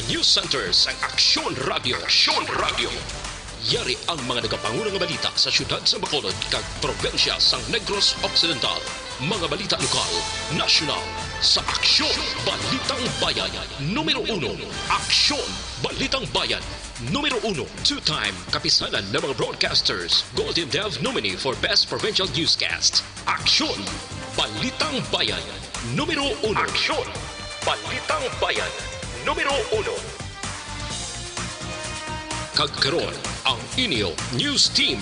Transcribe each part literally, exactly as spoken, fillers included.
News Center sang Aksyon Radio. Aksyon Radio. Yari ang mga nagapangulo nga balita sa siyudad sa Bacolod kag probinsya sang Negros Occidental. Mga balita lokal, nasyonal, sa Aksyon Balitang Bayan. Numero uno, Aksyon Balitang Bayan. Numero uno, two-time kapisanan ng mga broadcasters, Golden Dove nominee for Best Provincial Newscast. Aksyon Balitang Bayan. Numero uno. Aksyon Balitang Bayan. Numero uno. Kag karon, ang inyo news team.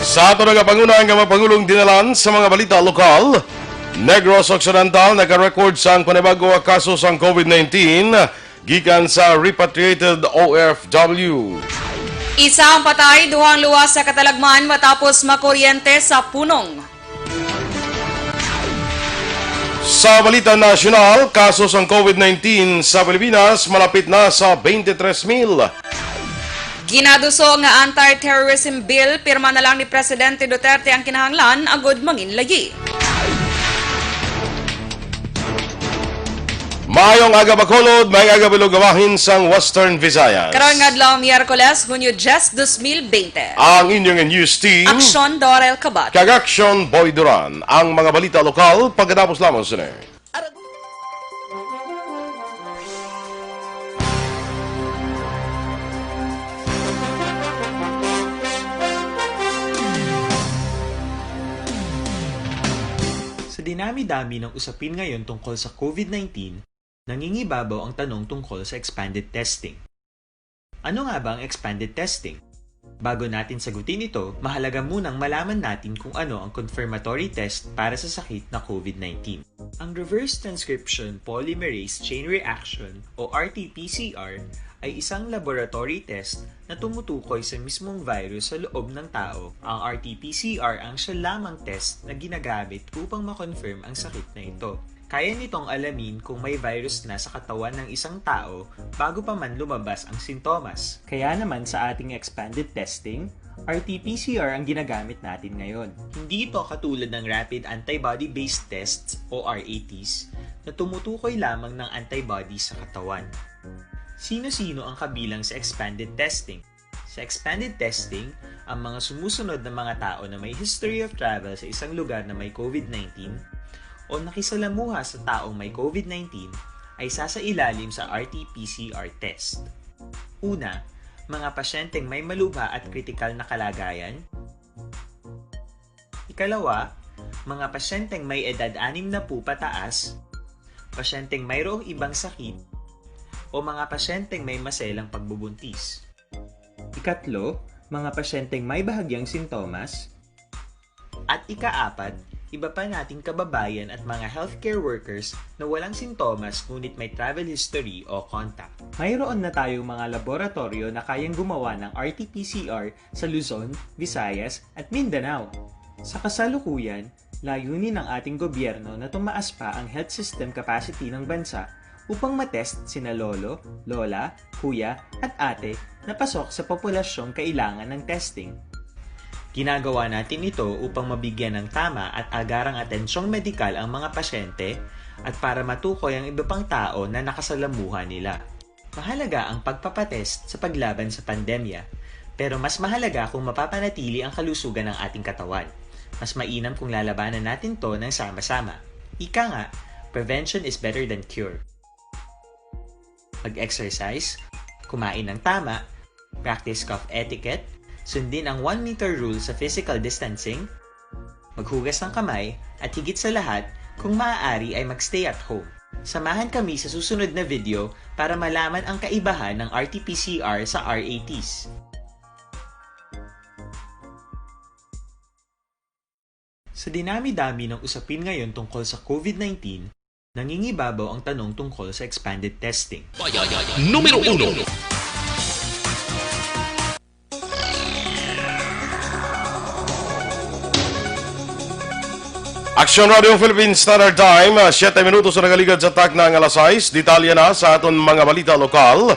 Sa ato nagapanguna nga mga pangulong dinalan sa mga balita lokal, Negros Occidental nagka-record sang panibago nga kaso sang COVID nineteen gikan sa repatriated O F W. Isa ang patay, duha ang luwas sa katalagman matapos makuryente sa punong. Sa balita nasyonal, kaso sang COVID nineteen sa Pilipinas malapit na sa twenty-three mil. Ginaduso nga anti-terrorism bill, pirma na lang ni Presidente Duterte ang kinahanglan agud manginlayi. Maayong aga, Bacolod, maayong aga, Bilog, bahin sang Western Visayas. Karon nga adlaw, Miyerkules, Hunyo diyes, dos mil bente. Ang inyong news team, Aksyon Dorel Kabat kag Aksyon Boy Duran. Ang mga balita lokal pagkatapos lamang sini. Sa dinami-dami ng usapin ngayon tungkol sa COVID nineteen, nangingibabaw ang tanong tungkol sa expanded testing. Ano nga ba ang expanded testing? Bago natin sagutin ito, mahalaga munang malaman natin kung ano ang confirmatory test para sa sakit na COVID nineteen. Ang reverse transcription polymerase chain reaction o R T P C R ay isang laboratory test na tumutukoy sa mismong virus sa loob ng tao. Ang R T P C R ang siya lamang test na ginagamit upang ma-confirm ang sakit na ito. Kaya nitong alamin kung may virus na sa katawan ng isang tao bago pa man lumabas ang sintomas. Kaya naman sa ating expanded testing, R T P C R ang ginagamit natin ngayon. Hindi ito katulad ng rapid antibody-based tests o R A Ts na tumutukoy lamang ng antibodies sa katawan. Sino-sino ang kabilang sa expanded testing? Sa expanded testing, ang mga sumusunod na mga tao na may history of travel sa isang lugar na may COVID nineteen o nakisalamuha sa taong may COVID nineteen ay sasailalim sa R T P C R test. Una, mga pasyenteng may malubha at kritikal na kalagayan. Ikalawa, mga pasyenteng may edad anim na po pataas, pasyenteng mayroong ibang sakit, o mga pasyenteng may maselang pagbubuntis. Ikatlo, mga pasyenteng may bahagyang sintomas. At ikaapat, iba pa nating kababayan at mga healthcare workers na walang sintomas ngunit may travel history o contact. Mayroon na tayong mga laboratorio na kayang gumawa ng R T P C R sa Luzon, Visayas, at Mindanao. Sa kasalukuyan, layunin ng ating gobyerno na tumaas pa ang health system capacity ng bansa upang matest sina lolo, lola, kuya, at ate na pasok sa populasyong kailangan ng testing. Ginagawa natin ito upang mabigyan ng tama at agarang atensyong medikal ang mga pasyente at para matukoy ang iba pang tao na nakasalamuha nila. Mahalaga ang pagpapatest sa paglaban sa pandemya, pero mas mahalaga kung mapapanatili ang kalusugan ng ating katawan. Mas mainam kung lalabanan natin 'to ng sama-sama. Ika nga, prevention is better than cure. Mag-exercise, kumain ng tama, practice cough etiquette, sundin ang one meter rule sa physical distancing, maghugas ng kamay, at higit sa lahat, kung maaari ay mag-stay at home. Samahan kami sa susunod na video para malaman ang kaibahan ng R T P C R sa R A Ts. Sa dinami-dami ng usapin ngayon tungkol sa COVID nineteen, nangingibabaw ang tanong tungkol sa expanded testing. Numero uno. Aksyon Radio Philippine Standard Time, ah, siyete minutos na nagaligad sa takna nga alas sais. Detalye na sa aton mga balita lokal.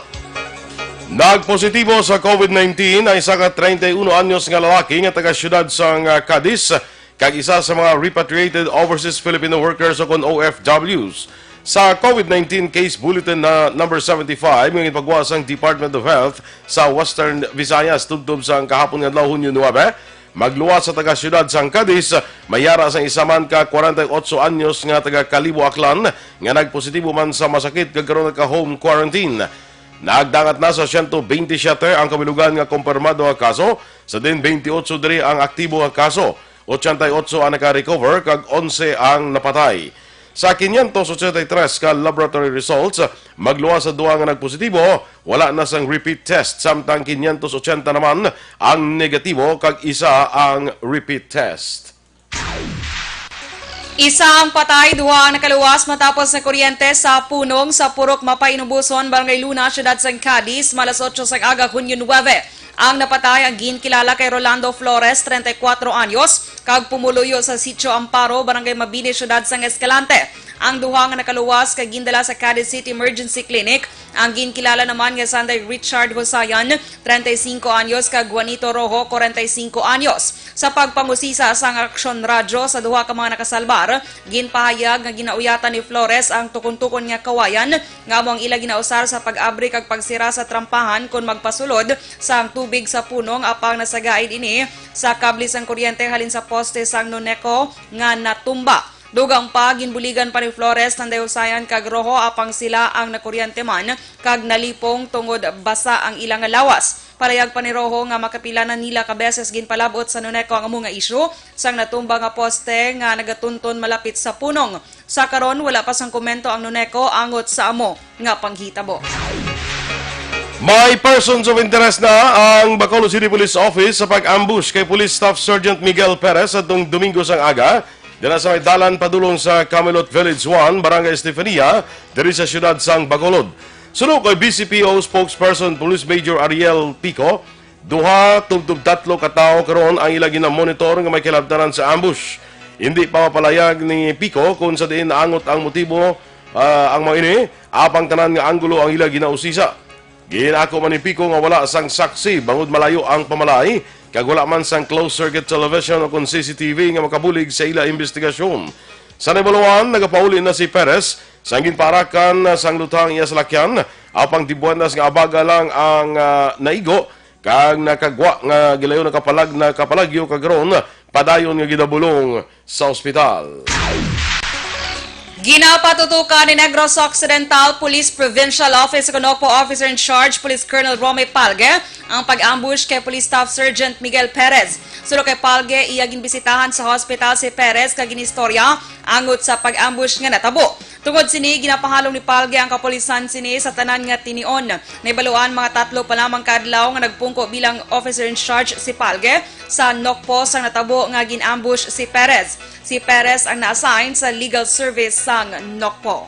Nagpositibo sa COVID nineteen ang isa ka treinta y uno anyos nga lalaki nga taga siyudad sang, ah, Cadiz, kag isa sa mga repatriated overseas Filipino workers o kon O F Ws. Sa COVID nineteen case bulletin na number seventy-five nga ginpagwa sang Department of Health sa Western Visayas tubtob sang kahapon nga adlaw, Hunyo nuebe, magluwas sa taga siyudad sang Cadiz, may ara sang isa man ka kwarenta y otso anyos nga taga Kalibo, Aklan, nga nagpositibo man sa masakit kag karon nagka-home quarantine. Nagdangat na sa siyento bente siyete ang kabilugan nga kumpirmado nga kaso, sa diin bente otso diri ang aktibo nga kaso, ochenta y otso ang naka-recover, kag onse ang napatay. Sa quinientos ochenta y tres ka laboratory results, magluwas sa duha nga nagpositibo, wala na sang repeat test, samtang quinientos ochenta naman ang negatibo, kag isa ang repeat test. Isa ang patay, duha ang nakaluwas matapos nakuryente sa punong sa Purok Mapay Inubuson, Barangay Luna, siyudad sang Cadiz, malas otso sang aga, Hunyo nuebe. Ang napatay ang ginkilala kay Rolando Flores, treinta y cuatro anyos, kag pumuluyo sa Sitio Amparo, Barangay Mabini, siyudad sang Escalante. Ang duha nga nakaluwas kay gindala sa Cadiz City Emergency Clinic. Ang ginkilala naman nga sanday Richard Hosayan, treinta y cinco anyos, kag Juanito Rojo, cuarenta y cinco anyos. Sa pagpangusisa sang Aksyon Radyo sa duha ka mga nakasalbar, ginpahayag nga ginauyatan ni Flores ang tukon-tukon nga kawayan nga amo ang ila ginausar sa pag-abri kag pagsira sa trampahan kon magpasulod sang tubig sa punong, apang nasagaid ini sa kable sang kuryente halin sa poste sang Noneco nga natumba. Dugang pa, ginbuligan pa ni Flores, Tanday Usayan, kag Rojo, apang sila ang nakuryente man kag nalipong tungod basa ang ila nga lawas. Palayag pa ni Rojo nga makapila na nila ka beses ginpalab-ot sa Noneco ang amo nga isyu sang natumba nga poste nga nagatunton malapit sa punong. Sa karon, wala pa sang komento ang Noneco angot sa amo nga panghitabo. May persons of interest na ang Bacolod City Police Office sa pag-ambush kay Police Staff Sergeant Miguel Perez adtong Domingo sang aga, dira sa may dalan padulong sa Camelot Village one, Barangay Estefania, diri sa siyudad sang Bacolod. Suno kay B C P O spokesperson Police Major Ariel Pico, duha tubtob tatlo ka tawo karon ang ila ginamonitor nga may kalabtanan sa ambush. Hindi pa mapalayag ni Pico kung sa diin naangot ang motibo, ah, ang mga ini, apang tanan nga anggulo ang ila ginausisa. Ginako man ni Pico nga wala sang saksi bangod malayo ang pamalay, kag wala man sang closed circuit television o kon C C T V nga makabulig sa ila imbestigasyon. Sa nahibaluan, nagapauli na si Perez sang ginpaarakan sang luta ang iya salakyan, apang dibuwanas nga abaga lang ang, ah, naigo, kag nakagwa nga gilayo nakapalag-, nakapalagyo, kag ron padayon nga ginabulong sa ospital. Ginapatutukan ni Negros Occidental Police Provincial Office kon Nocpo Officer in Charge Police Colonel Romy Palge ang pag-ambush kay Police Staff Sergeant Miguel Perez. Suno kay Palge, iya ginbisitahan sa hospital si Perez kag ginistorya angot sa pag-ambush nga natabo. Tungod sini, ginapahalong ni Palge ang kapulisan sini sa tanan nga tinion. Nahibaluan, mga tatlo pa lamang ka adlaw nga nagpungko bilang officer in charge si Palge sa Nocpo sang natabo nga gin-ambush si Perez. Si Perez ang na-assign sa legal service sang Nocpo.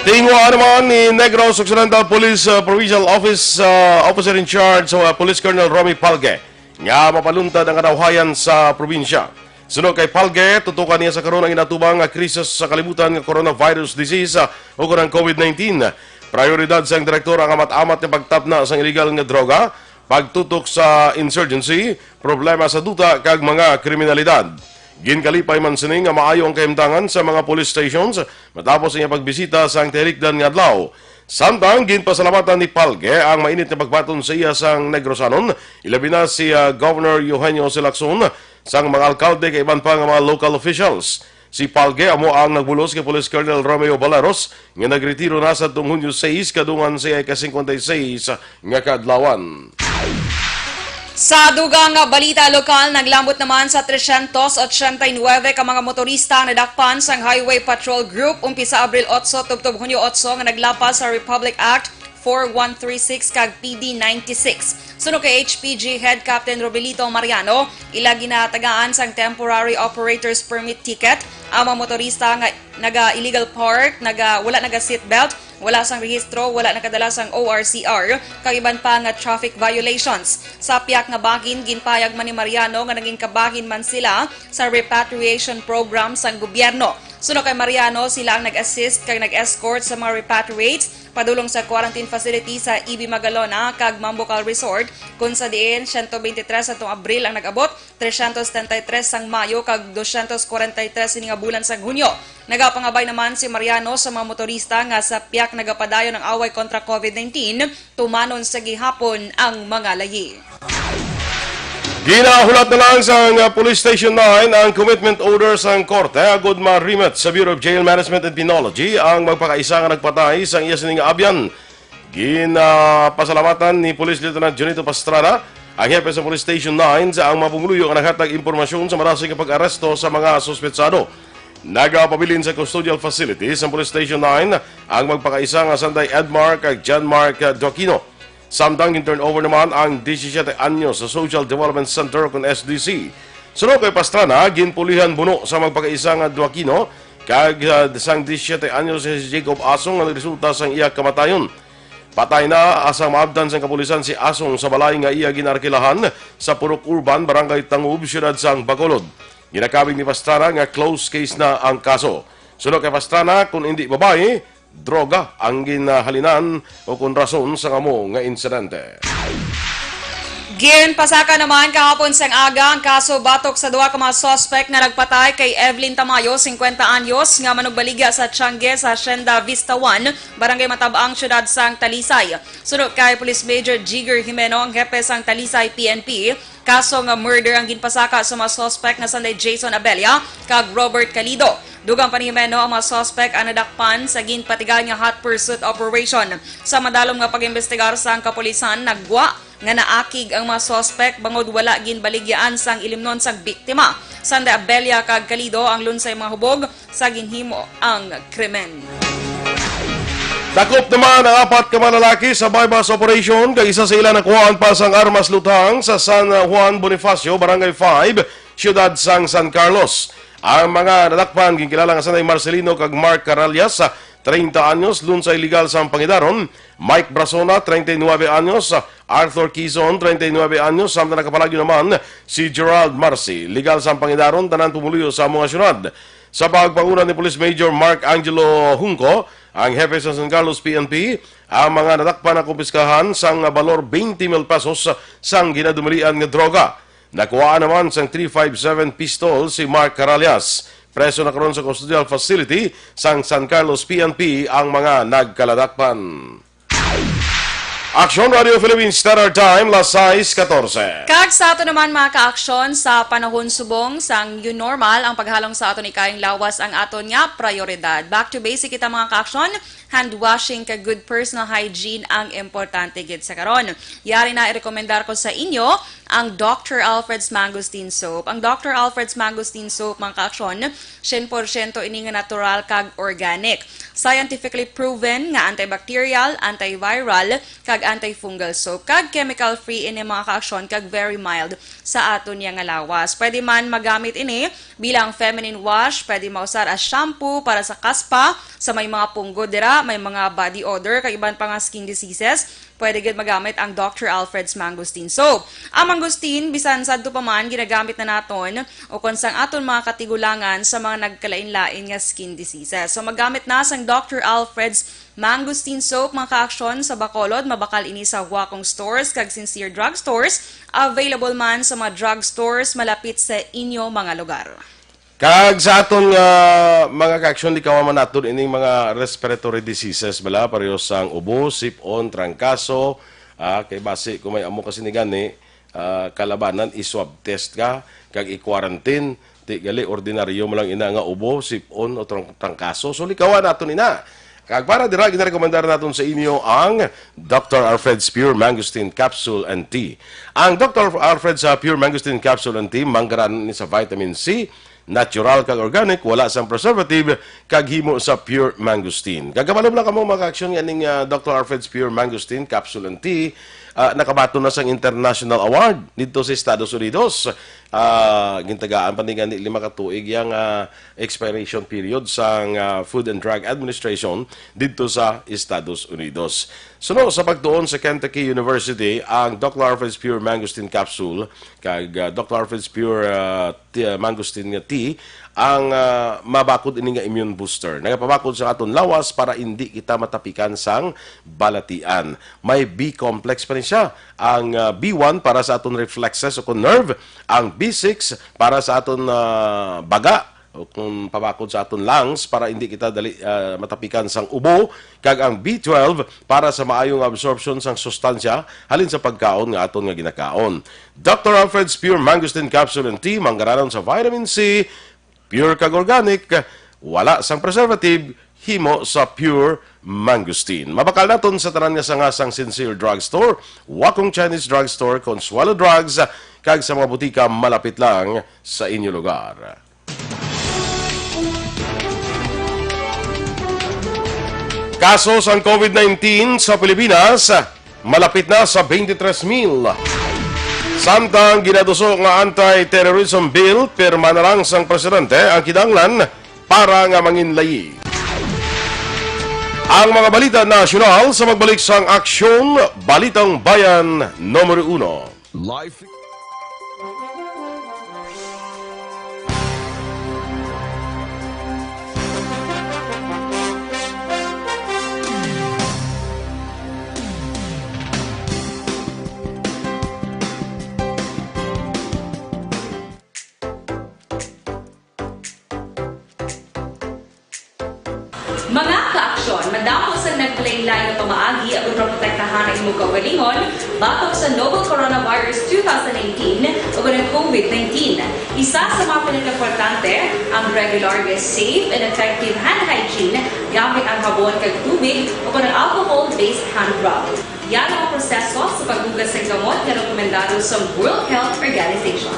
Tinguha naman ni Negros Occidental Police, uh, Provincial Office, uh, Officer in Charge, uh, Police Colonel Romy Palge, nga mapaluntad ang kadawhayan sa probinsya. Suno kay Palge, tutukan niya sa karon ang inatubang nga krisis sa kalibutan nga coronavirus disease, ah, o kon ang COVID nineteen. Prioridad sang direktor ang amat-amat nga pagtapna sang iligal nga droga, pagtutok sa insurgency, problema sa duta, kag mga kriminalidad. Ginkalipay man sini nga maayo ang kahimtangan sa mga police stations matapos ang iyang pagbisita sang tinikdan nga adlaw. Samtang ginpasalamatan ni Palge ang mainit nga pagbaton sa iya sang Negrosanon, ilabi na si, ah, Governor Eugenio Silacson, sang mga alkalde kag iban pa nga mga local officials. Si Palge amo ang nagbulos kay Police Colonel Romeo Baleros, nga nagretiro na sa tong Hunyo sais, kadungan sa iya ika-singkwenta y seis nga kaadlawan. Sa dugang nga balita lokal, naglambot naman sa tresyentos otsenta y nuebe ka mga motorista ang nadakpan sang Highway Patrol Group umpisa Abril otso tubtob Hunyo otso nga naglapas sa Republic Act four one three six kag P D ninety-six. Suno kay H P G Head Captain Robelito Mariano, ila ginatagaan sang temporary operator's permit ticket ang mga motorista nga naga-illegal park, naga, wala naga-seatbelt, wala sang rehistro, wala nakadala sang O R C R, kag iban pa nga traffic violations. Sa piyak nga bahin, ginpahayag man ni Mariano nga naging kabahin man sila sa repatriation program sang gobyerno. Suno kay Mariano, sila ang nag-assist kag nag-escort sa mga repatriates Padulong sa quarantine facility sa E B Magalona kag Mambucal Resort, kung sa diin siyento bente tres atong Abril ang nag-abot, tresyentos setenta y tres sang Mayo kag dosyentos kwarenta y tres ini nga bulan sang Hunyo. Nagapangabay naman si Mariano sa mga motorista nga sa piyak nagapadayon ang away kontra COVID nineteen, tumanon sa gihapon ang mga layi. Ginahulat na lang sang, uh, Police Station nine ang commitment order sang korte agud ma-remit sa Bureau of Jail Management and Penology ang magpakaisa nga nagpatay sang iya sini nga abyan. Ginapasalamatan ni Police Lieutenant Junito Pastrana ang hepe sa Police Station nine sa ang mga pumuluyo nga naghatag impormasyon sa marasig nga pag-aresto sa mga suspetsado. Nagapabilin sa custodial facility sa Police Station nine ang magpakaisa nga Sanday Edmar kag John Mark Duaquino. Samtang gin-turnover naman ang disisiete anyos sa Social Development Center kon S D C. Suno kay Pastrana, ginpulihan buno sa magpakaisa nga Duaquino kag, ah, sang disisiete anyos si Jacob Asong nga nagresulta sang iya kamatayon. Patay na sang maabtan sang kapulisan si Asong sa balay nga iya ginarkilahan sa Purok Urban, Barangay Tangub, siyudad sang Bacolod. Ginakabig ni Pastrana nga close case na ang kaso. Suno kay Pastrana, kung hindi babayi, droga ang ginhalinan o kon rason sa amo nga insidente. Ginpasaka naman kahapon sang aga ang kaso batok sa duha ka mga suspect nga nagpatay kay Evelyn Tamayo, singkwenta anyos, nga manugbaligya sa Tiangge sa Hacienda Vista One, Barangay Matab-ang, siyudad sang Talisay. Suno kay Police Major Jigger Jimeno, ang hepe sang Talisay P N P, kaso nga murder ang ginpasaka sa mga suspect nga sanday Jason Abella kag Robert Calido. Dugang pa ni Jimeno, ang mga suspect ang nadakpan sa ginpatigayon nga hot pursuit operation. Sa madalom nga pag-imbestigar sang kapulisan, nagwa nga naakig ang mga suspect bangod wala ginbaligyaan sang ilimnon sang biktima. Sanday Abella kag Calido ang lunsay mga hubog sa ginhimo ang krimen. Dakop naman ang apat ka mga lalaki sa buy-bust operation, kag isa sa ila nakuhaan pa sang armas luthang sa San Juan Bonifacio, Barangay five, siyudad sang San Carlos. Ang mga nadakpan ginkilala nga sanay Marcelino kag Mark Caralias, treinta anyos, lunsay legal sang pangidaron, Mike Brasona, treinta y nueve anyos, Arthur Quizon, treinta y nueve anyos, samtang nakapalagyo naman si Gerald Marcy, legal sang pangidaron, tanan pumuluyo sa amo nga syudad. Sa pagpanguna ni Police Major Mark Angelo Junco, ang hepe sa San Carlos P N P, ang mga nadakpan nakumpiskahan sang balor twenty mil pesos sang ginadumalian nga droga. Nakuhaan naman sang three five seven pistol si Mark Caralias. Preso na karon sa custodial facility sang San Carlos P N P ang mga nagkaladakpan. Aksyon Radio Philippines Standard Time, las sais katorse. Kag sa ato naman, mga kaaksyon, sa panahon subong sang new normal, ang paghalong sa aton ikayang lawas ang aton nga prioridad. Back to basic kita, mga kaaksyon, hand washing kag good personal hygiene ang importante gid sa karon. Yari na irekomendar ko sa inyo ang Doctor Alfred's Mangosteen Soap. Ang Doctor Alfred's Mangosteen Soap, mga kaaksyon, syen porsyento ini nga natural kag organic. Scientifically proven nga antibacterial, antiviral, kag antifungal soap, kag chemical-free ini, mga kaaksyon, kag very mild sa aton niya nga lawas. Pwede man magamit ini bilang feminine wash, pwede mausar as shampoo para sa kaspa, sa may mga punggo dira, may mga body odor, kag iban pa nga skin diseases, pwede gid magamit ang Doctor Alfred's Mangosteen Soap. Ang mangosteen, bisan sadto pa man, ginagamit na naton o kon sang aton mga katigulangan sa mga nagkalain-lain nga skin diseases. So, magamit na sang Doctor Alfred's Mangosteen Soap, mga kaaksyon, sa Bacolod. Mabakal ini sa Huacong Stores kag Sincere Drug Stores. Available man sa mga drug stores malapit sa inyo mga lugar. Kag sa aton nga mga kaaksyon, likawan man naton ining mga respiratory diseases, bala, pareho sang ubo, sip-on, trangkaso, ah, kay basi kung may amo ka sini gani, ah, kalabanan, i-swab test ka, kag i-quarantine. Di gali, ordinaryo mo lang ina nga ubo, sip-on, o trang-, trangkaso. So, likawan naton ina. Kag para dira, ginarekomendar naton sa inyo ang Doctor Alfred's Pure Mangosteen Capsule and Tea. Ang Doctor Alfred's, ah, Pure Mangosteen Capsule and Tea, manggaranon ni sa vitamin C, natural kag organic, wala sang preservative, kag himo sa pure mangosteen. Kag kabalo lang kamo, mga kaaksyon, nga ning, ah, Doctor Alfred's Pure Mangosteen Capsule and Tea, ah, nakabaton na sang international award didto sa Estados Unidos. Ah, gintagaan pa ni gani lima ka tuig yang, ah, expiration period sang, ah, Food and Drug Administration didto sa Estados Unidos. Suno sa pagtuon sa Kentucky University, ang Doctor Alfred's Pure Mangosteen Capsule kag, ah, Doctor Alfred's Pure, ah, Tea, ah, Mangosteen nga tea ang, ah, mabakod ini nga immune booster. Nagapabakod sa aton lawas para indi kita matapikan sang balatian. May B complex pa ni siya. Ang, ah, B one para sa aton reflexes o kon nerve, ang B six para sa aton, ah, baga o kung pabakod sa aton lungs para hindi kita dali, ah, matapikan sang ubo, kag ang B twelve para sa maayo nga absorption sang sustansya halin sa pagkaon nga aton nga ginakaon. Doctor Alfred's Pure Mangosteen Capsule and Tea, manggaranon sa vitamin C, pure kag organic, wala sang preservative, himo sa pure mangosteen. Mabakal naton sa tanan nga sanga sang Sincere Drugstore, Wakong Chinese Drugstore, Consuelo Drugs, kag sa mga butika malapit lang sa inyo lugar. Kaso sang COVID nineteen sa Pilipinas malapit na sa twenty-three mil. Samtang ginaduso nga anti-terrorism bill, pirma na lang sang presidente ang kinahanglan para nga manginlayi. Ang mga balita nasyonal sa pagbalik sang Aksyon, Balitang Bayan Numero Uno. Life. Mga kaaksyon, madamo sang nagkalainlain nga pamaagi agud maprotektahan ang imong kaugalingon batok sa novel coronavirus two thousand nineteen ug ang COVID nineteen. Isa sa mga pinakaimportante ang regular nga safe and effective hand hygiene gamit ang habon kag tubig o ang alcohol-based hand rub. Yara ang proseso sa paghugas sang kamot nga rekomendado sa World Health Organization.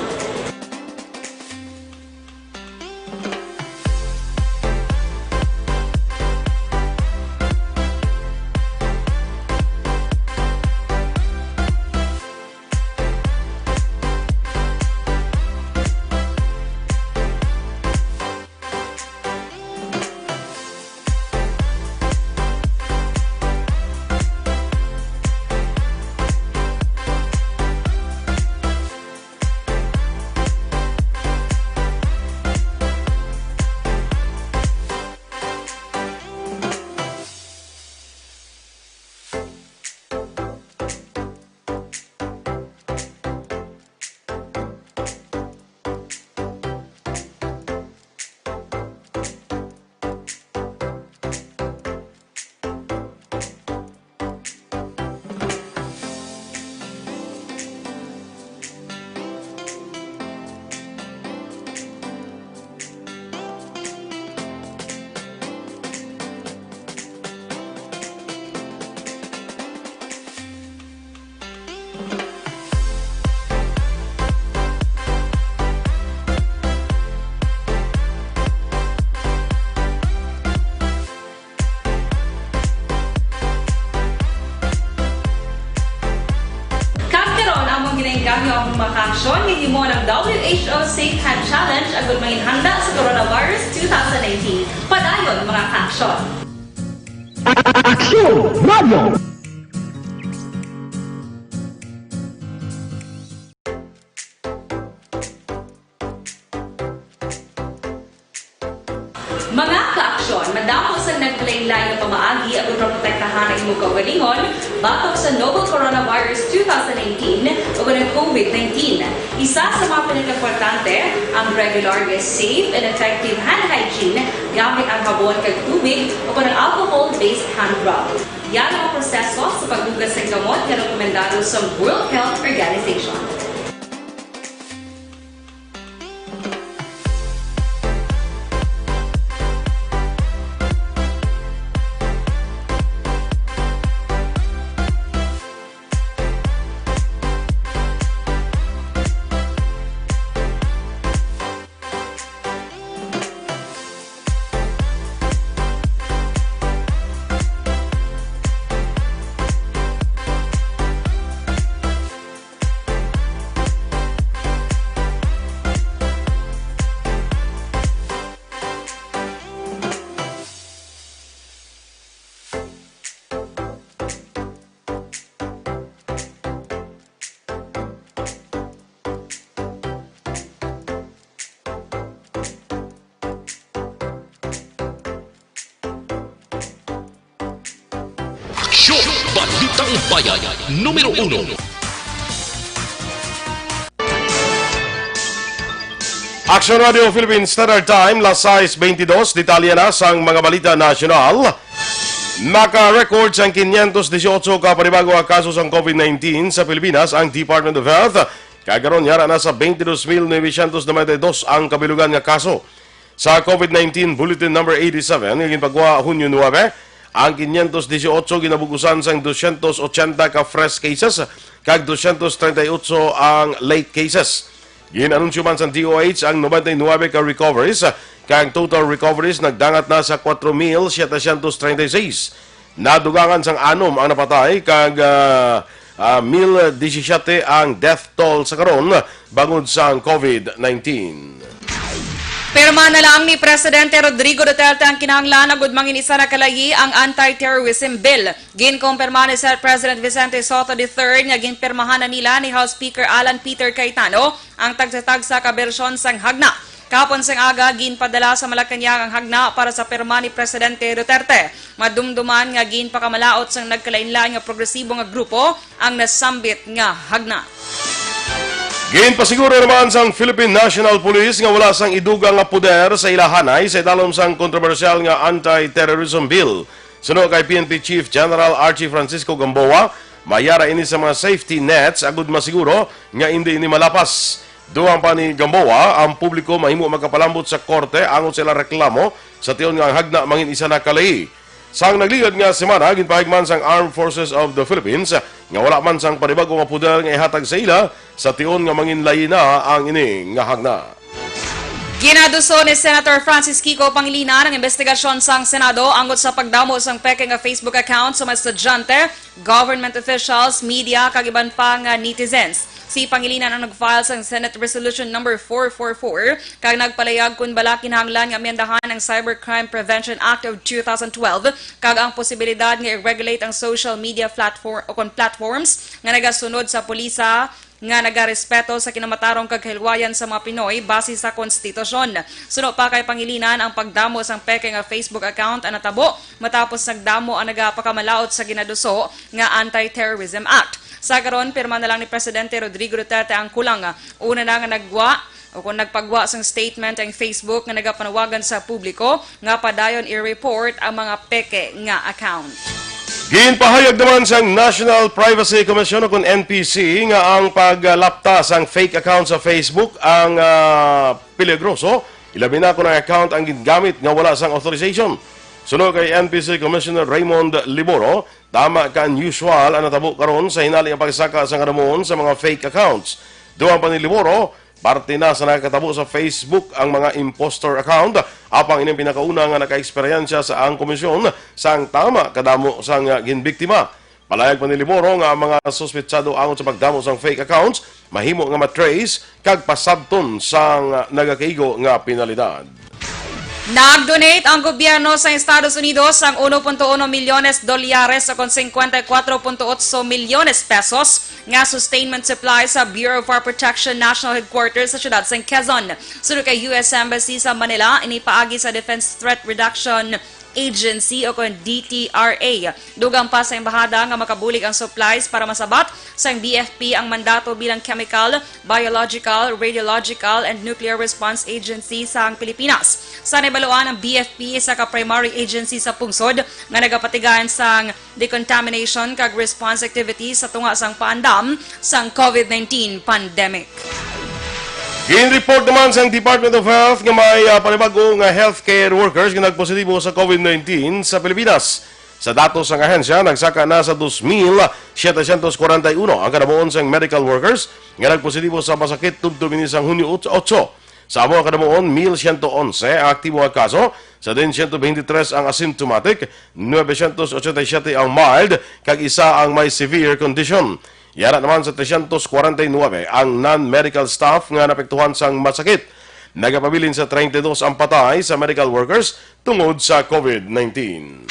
Kag karon, amon ginaengganyo ang mga kaaksyon nga himo ng W H O Safe Hand Challenge agud manginhanda sa coronavirus two thousand nineteen. Padayon, mga kaaksyon. Aksyon Radio! Mga kaaksyon, madamo sang nagkalainlain nga pamaagi agud maprotektahan ang imong kaugalingon batok sa novel coronavirus two thousand nineteen ug ang COVID nineteen. Isa sa mga pinakaimportante ang regular nga safe and effective hand hygiene gamit ang habon kag tubig o ang alcohol-based hand rub. Yara ang proseso sa paghugas sang kamot nga rekomendado sa World Health Organization. Balitang Bayan, numero uno. Action Radio Philippine Standard Time, las sais bentidós, detalye na sang mga balita nasyonal. Naka-record sang quinientos dieciocho ka panibago nga kaso sang COVID nineteen sa Pilipinas ang Department of Health. Kag karon, yara na sa twenty-two mil novecientos noventa y dos ang kabilugan nga kaso. Sa COVID nineteen Bulletin Number eighty-seven nga ginpagwa Hunyo nuebe, ang quinientos dieciocho ginabugusan sang dosyentos ochenta ka fresh cases kag dosyentos treinta y ocho ang late cases. Gin-anunsyo man sang D O H ang noventa y nuebe ka recoveries, kag ang total recoveries nagdangat na sa kuwatro mil setecientos treinta y seis. Nadugangan sang anom ang napatay kag, ah, ah, mil disisiete ang death toll sa karon bangod sang COVID nineteen. Pirma na lang ni Presidente Rodrigo Duterte ang kinahanglan agud mangin isa na kalayi ang anti-terrorism bill. Ginkumpirma ni Senate President Vicente Sotto the third nga ginpirmahan na nila ni House Speaker Alan Peter Cayetano ang tagsa-tagsa ka bersyon sang hagna. Kahapon sang aga, ginpadala sa Malacañang ang hagna para sa pirma ni Presidente Duterte. Madumduman nga ginpakamalaut sang nagkalainlain nga progresibo nga grupo ang nasambit nga hagna. Ginpasiguro naman sang Philippine National Police nga wala sang idugang nga poder sa ila hanay sa idalom sang kontrobersyal nga anti-terrorism bill. Suno kay P N P Chief General Archie Francisco Gamboa, mayara ini sa mga safety nets agud masiguro nga indi ini malapas. Dugang pa ni Gamboa, ang publiko mahimo magkapalambot sa korte angot sa ila reklamo sa tion nga ang hagna mangin isa na kalayi. Sang nagligad nga semana, ginpahayag man sang Armed Forces of the Philippines nga wala man sang panibago nga poder nga ihatag sa ila sa tion nga mangin layi na ang ini nga hagna. Ginaduso ni Senator Francis Kiko Pangilinan ang investigasyon sang Senado angot sa pagdamo sang peke nga Facebook account sa mga estudyante, government officials, media, kag iban pa nga netizens. Si Pangilinan ang nag-file sang Senate Resolution Number four four four kag nagpalayag kon bala kinahanglan nga amyendahan ang Cybercrime Prevention Act of two thousand twelve kag ang posibilidad nga i-regulate ang social media platform o kon platforms nga nagasunod sa pulisa nga nagarespeto sa kinamatarong kag kahilwayan sa mga Pinoy base sa konstitusyon. Suno pa kay Pangilinan, ang pagdamo sang peke nga Facebook account ang natabo matapos nagdamo ang nagapakamalaut sa ginaduso nga Anti-Terrorism Act. Sa karon, pirma na lang ni Presidente Rodrigo Duterte ang kulang. Una na nga nagwa o kung nagpagwa sang statement ang Facebook nga nagapanawagan sa publiko nga padayon i-report ang mga peke nga account. Ginpahayag naman sang National Privacy Commission o kon N P C nga ang paglapta sang fake account sa Facebook ang, ah, peligroso, ilabi na kon ang account ang gingamit nga wala sang authorization. Suno kay N P C Commissioner Raymond Liboro, tama ka unusual ang natabo karon sa hinali nga pagsaka sang kadamuon sa mga fake accounts. Dugang pa ni Liboro, parte na sa nakatabo sa Facebook ang mga impostor account, apang ining pinakauna nga nakaeksperyensya sa ang komisyon sang tama kadamo sang ginbiktima. Palayag pa ni Liboro nga ang mga suspetsado angot sa pagdamo sang fake accounts mahimo nga ma-trace kag pasabton sang nagakaigo nga penalidad. Nag-donate ang gobyerno sa Estados Unidos sang uno punto uno milyones dolyares o kon cincuenta y cuatro punto ocho milyones pesos nga sustainment supply sa Bureau of Fire Protection National Headquarters sa siyudad sang Quezon. Suno kay U S Embassy sa Manila, ini paagi sa Defense Threat Reduction Agency o kon D T R A. Dugang pa sa embahada nga makabulig ang supplies para masabat sang B F P ang mandato bilang chemical, biological, radiological, and nuclear response agency sa Pilipinas. Sa nahibaluan, ang B F P isa ka primary agency sa pungsod nga nagapatigayon sang decontamination kag response activities sa tunga sang paandam sang COVID nineteen pandemic. Gin-report naman sang Department of Health nga may, ah, panibago nga healthcare workers nga nagpositibo sa COVID nineteen sa Pilipinas. Sa datos sang ahensya, nagsaka na sa dos mil setecientos kwarenta y uno ang kadamuon sang medical workers nga nagpositibo sa masakit tubtob ini sang Hunyo ocho. Sa amo nga kadamuon, mil siyento onse ang aktibo nga kaso, sa diin siyento beintitres ang asymptomatic, novecientos ochenta y siete ang mild, kag isa ang may severe condition. Yara naman sa trescientos kwarenta y nuebe ang non-medical staff nga naapektuhan sang masakit. Nagapabilin sa treinta y dos ang patay sa medical workers tungod sa COVID nineteen.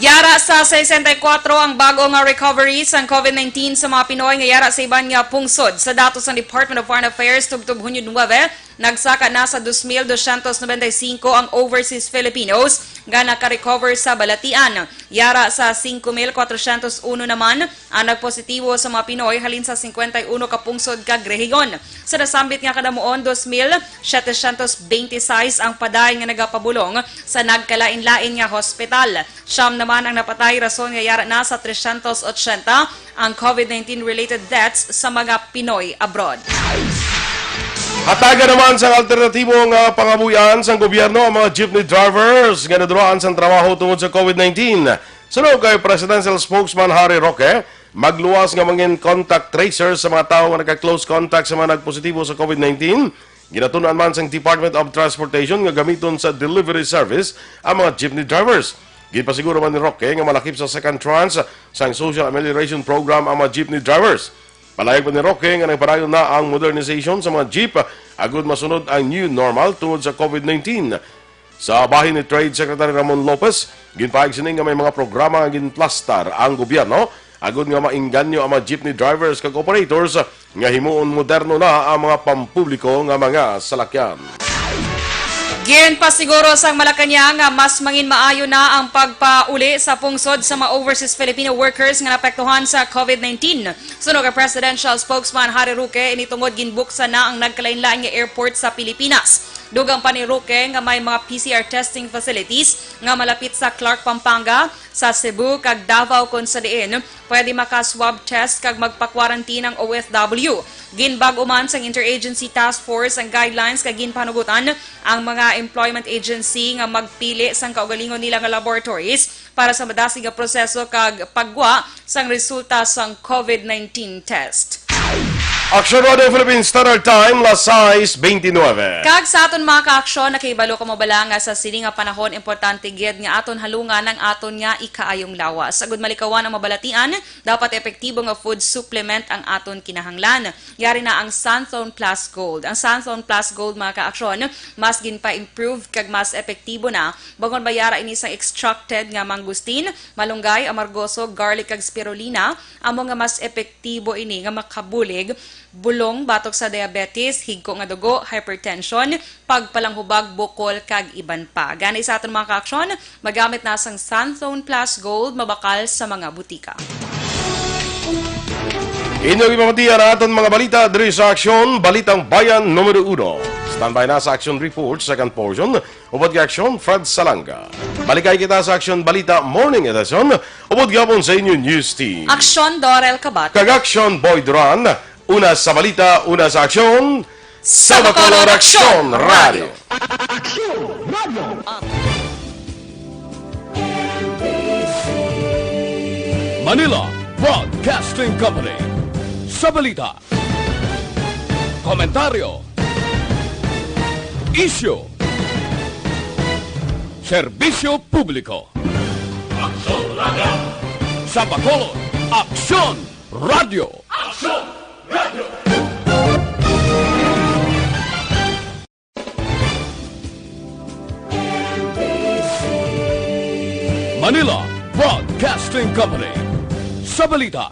Yara sa sesenta y kuwatro ang bag-o nga recovery sang COVID nineteen sa mga Pinoy nga yara sa iban nga pungsod. Sa datos sang Department of Foreign Affairs, tubtob Hunyo nuebe, nagsaka na sa dos mil doscientos noventa y cinco ang overseas Filipinos nga nakarecover sa balatian. Yara sa singko mil kwatrosyentos uno naman ang nagpositibo sa mga Pinoy halin sa singkwenta y uno ka pungsod kag rehiyon. Sa nasambit nga kadamuon, dos mil setecientos beintiseis ang padayon nga nagapabulong sa nagkalain-lain nga hospital. Siyam naman ang napatay, rason nga yara na sa tresyentos otsenta ang COVID nineteen related deaths sa mga Pinoy abroad. Hatagan naman sang alternatibo nga pangabuhian sang gobyerno ang mga jeepney drivers nga naduraan sang trabaho tungod sa COVID nineteen. Suno kay Presidential Spokesman Harry Roque, magluwas nga mangin contact tracer sa mga tawo nga nagka-close contact sa mga nagpositibo sa COVID nineteen. Ginatun-an man sang Department of Transportation nga gamiton sa delivery service ang mga jeepney drivers. Ginpasiguro man ni Roque nga malakip sa second tranche sang Social Amelioration Program ang mga jeepney drivers. Pahayag pa ni Roque nga nagpadayon na ang modernization sa mga jeep agud masunod ang new normal tungod sa COVID nineteen. Sa bahin ni Trade Secretary Ramon Lopez, ginpahayag sini nga may mga programa nga ginplastar ang gobyerno agud nga maengganyo ang mga jeepney drivers kag operators nga himuon moderno na ang mga pampubliko nga mga salakyan. Ginpasiguro sang Malacañang nga mas mangin maayo na ang pagpauli sa pungsod sa mga overseas Filipino workers nga naapektuhan sa COVID nineteen. Suno kay Presidential Spokesman Harry Roque, ini tungod ginbuksan na ang nagkalainlain nga airport sa Pilipinas. Dugang pa ni Roque nga may mga P C R testing facilities nga malapit sa Clark, Pampanga, sa Cebu kag Davao, kon sa diin pwede maka-swab test kag magpa-quarantine ang O F W. Ginbag-o man sang Interagency Task Force ang guidelines kag ginpahanugutan ang mga employment agency nga magpili sang kaugalingon nila nga laboratories para sa madasig nga proseso kag paggwa sang resulta sang COVID nineteen test. Aksyon Radio Philippine Standard Time, las sais beintinuebe. Kag sa aton mga kaaksyon, nakahibalo kamo bala nga sa sini nga panahon importante gid nga aton halungan ang aton nga ikaayong lawas? Agud malikawan ang mabalatian, dapat epektibo nga food supplement ang aton kinahanglan. Yari na ang Santhone Plus Gold. Ang Santhone Plus Gold, mga kaaksyon, mas ginpa-improve kag mas epektibo na bangod may yara ini sang extracted nga mangosteen, malunggay, amargoso, garlic, kag spirulina, amo nga mas epektibo ini nga makabulig bulong batok sa diabetes, higko nga dugo, hypertension, pagpalanghubag, bukol, kag iban pa. Gani sa aton mga kaaksyon, magamit na sang Santhone Plus Gold, mabakal sa mga butika. Inyo ipamatian ang aton mga balita diri sa Aksyon, Balitang Bayan numero uno. Standby na sa Aksyon Report, second portion, upod kay Aksyon Fred Salanga. Balikay kita sa Aksyon Balita Morning Edition, upod gihapon sa inyo news team. Aksyon Dorel Kabat. Kag Aksyon Boy Duran. Una sa balita, una sa aksyon, sa Bacolod Aksyon Radio. Aksyon Radio. Manila Broadcasting Company. Sa balita, komentaryo, isyu, serbisyo publiko. Aksyon Radio. Sa Bacolod, Aksyon Radio. Aksyon Radio. Manila Broadcasting Company. Sa balita,